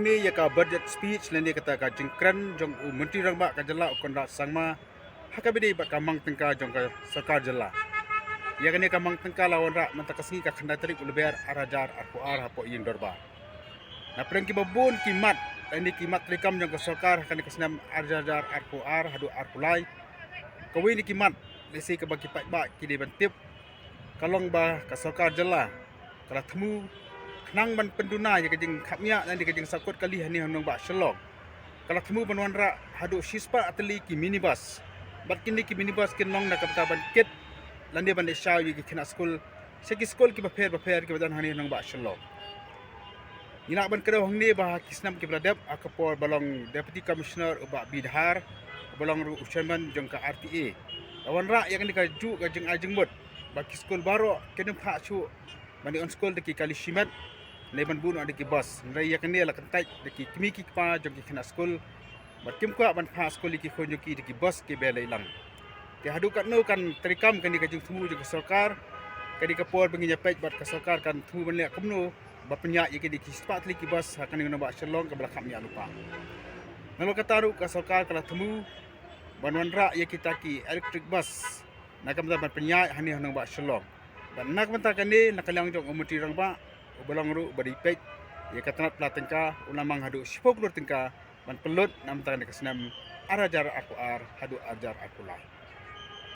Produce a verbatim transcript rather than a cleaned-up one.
Ïa ka budget speech lane kata ka jingkren jong u Myntri Rangbah ka jylla u Conrad Sangma ha kaba ïadei bad ka mang tyngka jong ka sorkar jylla. Ïa kane ka mang tyngka la wanrah mynta ka sngi ka khyndai tarik u Lber ar hajar arphew ar hapoh ïing dorbar. Na pdeng kiba bun ki mat lane ki mat treikam jong ka sorkar ha kane ka snem ar hajar arphew ar haduh arphew lai, kawei na ki mat lehse kaba ki paidbah ki dei ban tip ka long ba ka sorkar jylla ka la thmu khnang ban pynduna ïa ka jingkhapngiah lane ka jingsahkut kali hangne ha nongbah Shillong. Ka la thmu ban wanrah haduh shispah tylli ki minibus. Bad kine ki minibus kin long na ka bynta ban kit lane ban leit shaw ïa ki khynnah skul sha ki skul kiba pher bapher kiba don hangne ha nongbah Shillong. Ngi lah ban kdew hangne ba ha ki snem kiba la dep ha ka por ba long Deputy Commissioner u Bah B Dhar, uba long ruh u Chairman jong ka R T A, la wanrah ïa kane kajuh ka jingai jingmut ba ki skul baroh kin ym phah shuh ban ïa on skul da ki kali shimet ne ban buh noh da ki bus. Hynrei ïa kane la kyntait da ki kmie ki kpa jong ki khynnah skul bad kim kwah ban phah skul ïa ki khun jong ki da ki bus kiba leit lang. Te haduh katno kan treikam kane ka jingthmu jong ka sorkar? Ka dei ka por ba ngin ïa peit bad ka sorkar kan thmu ban leh kumno ba pynïaid ïa kine ki spah tylli ki bus ha kane ka nongbah Shillong kaba la khapngiah lypa. Nalor kata ruh ka sorkar ka la thmu ban wanrah ïa kita ki electric bus na ka bynta ban pynïaid hangne ha nongbah Shillong. Bad na ka bynta kane, na ka liang jong u Myntri Rangbah uba long ruh ba dei peit ïa ka tnat pla tyngka, u la mang haduh shiphew klur tyngka ban pynlut na ka bynta kane ka snem ar hajar arphew ar haduh ar hajar arphew lai.